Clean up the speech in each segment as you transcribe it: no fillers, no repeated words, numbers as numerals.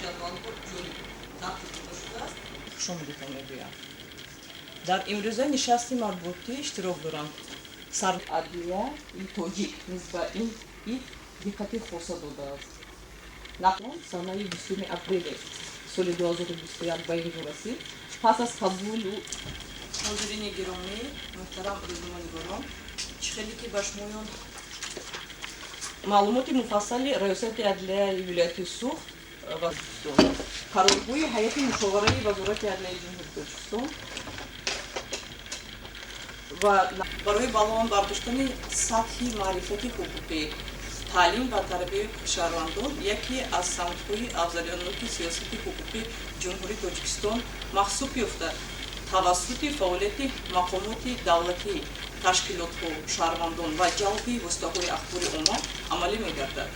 Ҷадвалҳо ҷорӣ тартиб дода шудааст. Хушомадитон мегӯям. Дар имрӯза нишасти матбуотӣ иштирок доранд сар адлияи тоҷик низ ба ин ид диққати хоса додааст. Нақлон санаи 20-уми апрели соли 2021 ба ин ҷо расид пас аз қабулу. Ҳозирини гиромӣ, муҳтарам рӯзноманигорон, чӣ хеле ки ба шумоён маълумоти муфассали Раёсати адлияи вилояти Суғд ва қарорҳои Ҳайати мушовараи Вазорати адлияи Ҷумҳурии Тоҷикистон ва барои баланд бардоштани сатҳи маърифати ҳуқуқӣ, таълим ва тарбияи шаҳрвандон яке аз самтҳои афзалиятноки сиёсати ҳуқуқии Ҷумҳурии Тоҷикистон маҳсуб ёфта, тавассути фаъолияти мақомоти давлатӣ, ташкилотҳо, шаҳрвандон ва ҷалби воситаҳои ахбори омма амалӣ мегардад.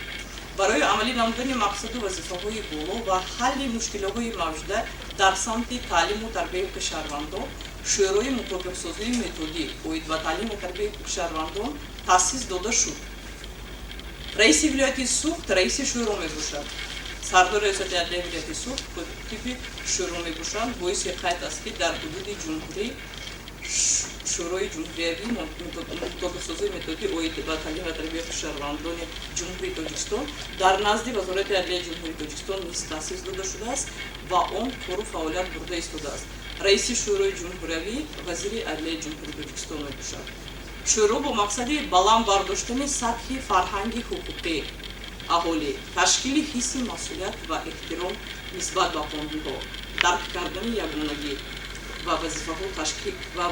Барои амалӣ намудани мақсаду вазифаҳои боло ва ҳалли мушкилиҳои мавҷуда дар самти таълиму тарбияи ҳуқуқи шаҳрвандон Шӯрои мутобиқсозии методӣ оид ба таълиму тарбияи ҳуқуқи шаҳрвандон таъсис дода шуд. Раиси вилояти Суғд раиси шӯро мебошад. Сардори Раёсати адлияи вилояти Суғд котиби шӯро мебошанд. Боиси қайд аст, ки дар ҳудуди ҷумҳурӣ Шӯрои ҷумҳуриявии мутобиқсозии методӣ оид ба таълим ва тарбияи шаҳрвандони Ҷумҳурии Тоҷикистон дар назди Вазорати адлияи Ҷумҳурии Тоҷикистон низ таъсис дода шудааст ва он кору фаъолият бурда истодааст. Раиси Шӯрои ҷумҳуриявӣ вазири адлияи Ҷумҳурии Тоҷикистон мебошад. Шӯро бо мақсади баланд бардоштани сатҳи фарҳанги ҳуқуқии аҳолӣ, ташкили ҳисси масъулият ва эҳтиром нисбат ба қонунҳо, дарк кардани ягонагӣ ва вазифаҳо ташкил ва